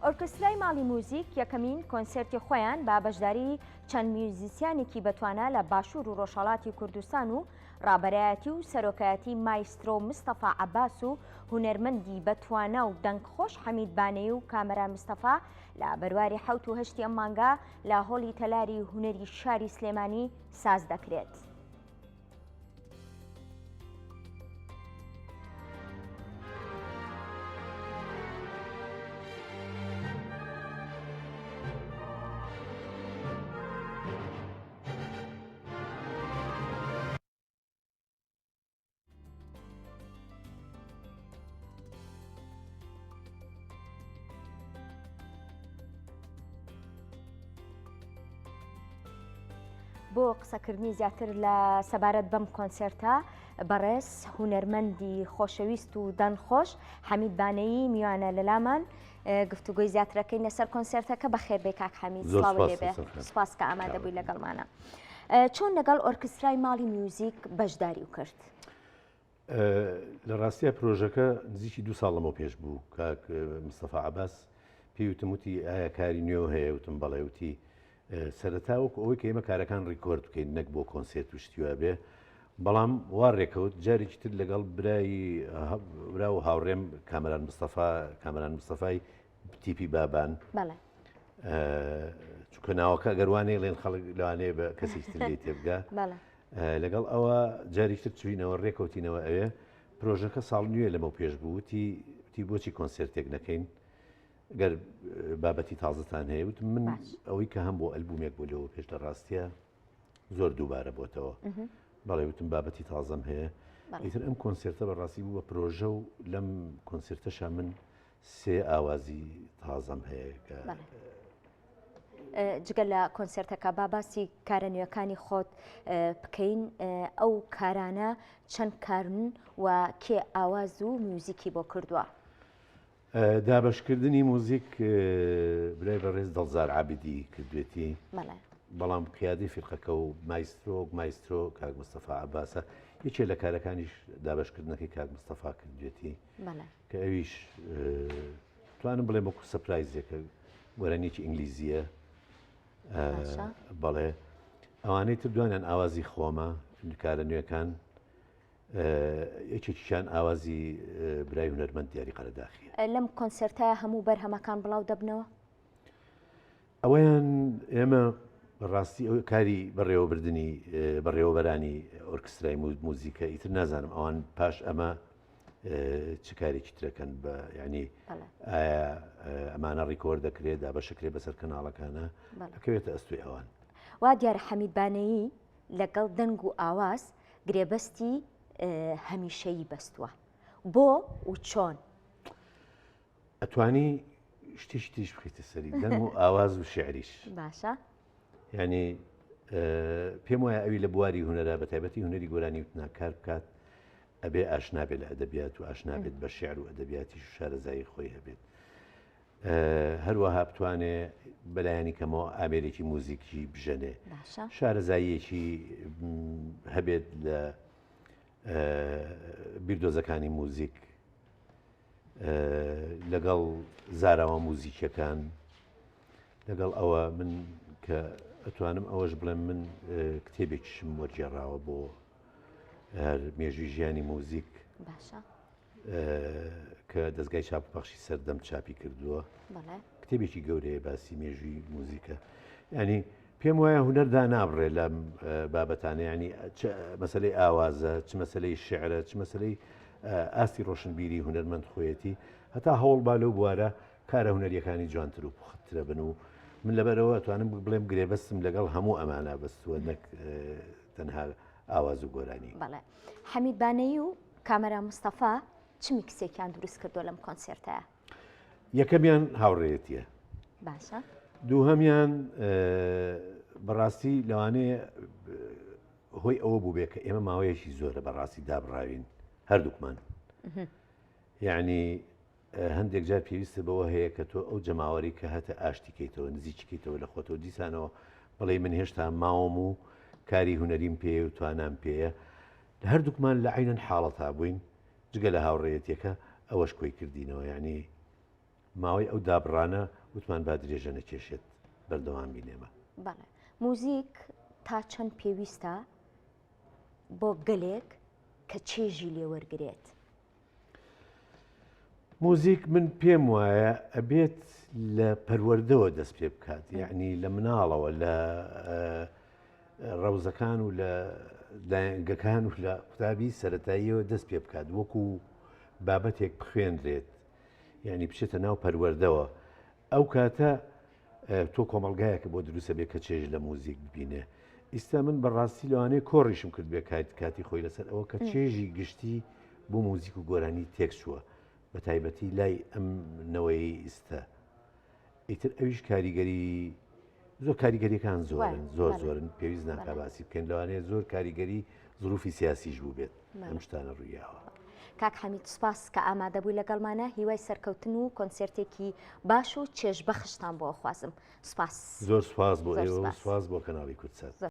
ئۆرکسترای ماڵی موزیک یەکەمین کۆنسێرتی خۆیان بە بەشداری چەند میوزیسیانێکی بەتوانا لە باشوور و ڕۆژهەڵاتی کوردستان و ڕابەرایەتی و سەرۆکایەتی مایسترۆ مستەفا عەباس و هونەرمەندی بەتوانا و دەنگخۆش حەمید بانەیی و کامەران مستەفا لە بەرواری حەوت و هەشتی ئەم مانگە لە هۆڵی تەلاری هونەری شاری سلێمانی ساز دەکرێت. بۆ قسەکردنی زیاتر لە سەبارەت بەم کۆنسێرتە بەڕێز هونەرمەندی خۆشەویست و دەنگخۆش حەمید بانەیی میوانە لەلامان گفتوگۆی زیاترەکەین لەسەر کۆنسێرتەکە بەخێر بێ کاک حەمید سڵاو لێ بێ سپاس کە ئامادە بووی لەگەڵمانە چۆن لەگەڵ ئۆرکسترای ماڵی میوزیک بەشداری و کرد؟ لە ڕاستە پرۆژەکە نزیکی دو ساڵ لەمەو پێش بوو کاک مستەفا عباس پێی وتم وتی ئایا کاری نوێ هەیە وتم بەڵێ وتی سەرەتا وەکو ئەوەی کە ئێمە کارەکان ڕیکۆرد بکەین نەک بۆ کۆنسێرت و شتی وا بێ بەڵام وا ڕێکەوت جارێکی تر لەگەڵ برای برا و هاوڕێم کامەران مستەفا کامەران مستەفای تیپی بابان بەڵێ چونکە ناوەکە ئەگەر وا نەیڵێن خەڵک لەوانەیە بە کەسێکی تر لێی تێبگا لەگەڵ ئەوە جارێکی تر چوینەوە ڕێکەوتینەوە ئەوێ پرۆژەکە ساڵ نوێ لەمە پێش بوو وتی وتی بۆچی کۆنسێرتێک نەکەین گەر بابەتی تازەتان هەیە وتم من ئەوەی کە هەم بۆ ئەلبومێک بۆ لەوە پێش لە ڕاستیە زۆر دووبارە بۆتەوە بەڵێ وتم بابەتی تازەم هەیە ئیتر ئەم کۆنسێرتە بەڕاستی بوو بە پرۆژە و لەم کۆنسێرتەشا من سێ ئاوازی تازەم هەیە کە جگە لە کۆنسێرتەکە با باسی کارە نوێەکانی خۆت بکەین ئەو کارانە چەند کارن و کێ ئاواز و میوزیکی بۆ کردووە؟ دابەشکردنی موزیک برای بەڕێز دڵزار عابیدی کردوێتی بەڵام قیادی فیرقەکە و مایسترۆ مایسترۆ کاک مستەفا عەباسە یەکێ لە کارەکانیش دابەشکردنەکەی کاک مستەفا کردوێتی کە ئەویش توانم بڵێم وەکو سەپرایزێکە گۆرانیەکی ئینگلیزیە بەڵێ ئەوانەی تر دوانیان ئاوازی خۆمە کارە نوێکان یەکێکیشیان ئاوازی برای هونەرمەند دیاری قەرەداخیە. لەم کۆنسێرتە هەموو بەرهەمەکان بڵاو دەبنەوە؟ ئەوەیان ئێمە بەڕاستی ئەو کاری بەڕێوەبردنی بەڕێوەبەرانی ئۆرکسترای موزیکە ئیتر نازانم ئەوان پاش ئەمە چ کارێکی ترەکەن بە ینی ئایا ئەمانە ڕیکۆرد دەکرێت دابەشەکرێت بەسەر کەناڵەکانە ئەکەوێتە ئەستوی ئەوان. وا دیارە حەمید بانەیی لەگەڵ دەنگ و ئاواز گرێبەستی هەمیشەیی بەستووە بۆ و چۆن؟ ئەتوانی شتێکی تریش بخیتە سەری دەنگ و ئاواز و شعریش باشە ینی پێم وایە ئەوی لە بواری هونەرە بە تایبەتی هونەری گۆرانی وتنا کار بکات ئەبێ ئاشنابێت لە ئەدەبیات و ئاشنابێت بە شعر و ئەدەبیاتیش و شارەزایی خۆی هەبێت هەروەها بتوانێ بەلایەنی کەمەوە ئامێرێکی موزیکی بژەنێ شارەزاییەکی هەبێت لە بیردۆزەکانی موزیک لەگەڵ زاراوە موزیکیەکان لەگەڵ ئەوە من کە ئەتوانم ئەوەش بڵێم من کتێبێکیشم وەرگێڕاوە بۆ هەر مێژوی ژیانی موزیک باشە کە دەستگای چاپ و پەخشی سەردەم چاپی کردووە کتێبێکی گەورەیە باسی مێژووی موزیکە ینی پێم وایە هونەردا نابڕێ لەم بابەتانە ینی مەسلەی ئاوازە چ مەسلەی شعرە چ مەسلەی ئاستی ڕۆشنبیری هونەرمەند خۆیەتی هەتا هەوڵ با لەو بوارە کارە هونەریەکانی جوانتر و پوختترە بن و من لەبەرەوە توانم بڵێم گرێبەستم لەگەڵ هەموو ئەمانە بەستووە نەک تەنها ئاواز و گۆرانی. بەڵێ حەمید بانەیی و کامەران مستەفا چ میکسێکیان دروست کردووە لەم کۆنسێرتەیە؟ یەکەمیان هاوڕێیەتیە. باشە. دووهەمیان بەڕاستی لەوانەیە هۆی ئەوە بوو بێ کە ئێمە ماوەیەکی زۆرە بەڕاستی دابڕاوین هەردووکمان. یعنی هەندێک جار پێویستت بەوە هەیە کە تۆ ئەو جەماوەرەی کە هەتە ئاشتی کەیتەوە، نزیکی کەیتەوە لە خۆتەوە، دیسانەوە بڵێی من هێشتا ماوم و کاری هونەریم پێیە و توانام پێیە. هەردووکمان لە عەینەن حاڵەتا بووین، جگە لە هاوڕێیەتیەکە ئەوەش کۆی کردینەوە، یانی. ماوەی ئەو دابڕانە وتمان با درێژە نەکێشێت بەردەوام بین ئێمە. بەڵێ موزیک تا چەند پێویستە بۆ گەلێک کە چێژی لێ وەرگرێت؟ موزیک من پێم وایە ئەبێت لە پەروەردەوە دەست پێ بکات یعنی لە مناڵەوە لە ڕەوزەکان و لە لایەنگەکان و لە قوتابی سەتاییەوە دەست پێ بکات وەکو بابەتێک بخوێنرێت یعنی بچێتە ناو پەروەردەوە ئەو کاتە تۆ کۆمەڵگایەکە بۆ دروستە بێ کە چێژ لە موزیک ببینێ ئیستا من بەڕاستی لەوانەیە کۆڕیشم کرد بێ کات کاتی خۆی لەسەر ئەوە کە چێژی گشتی بۆ موزیک و گۆرانی تێکچووە بە تایبەتی لای ئەم نەوەی ئیستا ئیتر ئەویش کاریگەری زۆر کاریگەریەکان زۆرن زۆر زۆرن پێویست ناکا باسی بکەین لەوانەیە زۆر کاریگەری زروفی سیاسیش بوو بێت ئەم شتانە ڕوویاوە. کاک حەمید سوپاس کە ئامادەبووی لەگەڵمانە هیوای سەرکەوتن و کۆنسێرتێکی باش و چێژبەخشتان بۆ ئەخوازم سوپاس. زۆر سوپاس بۆ ئێوە و سوپاس بۆ کەناڵی کوردسات.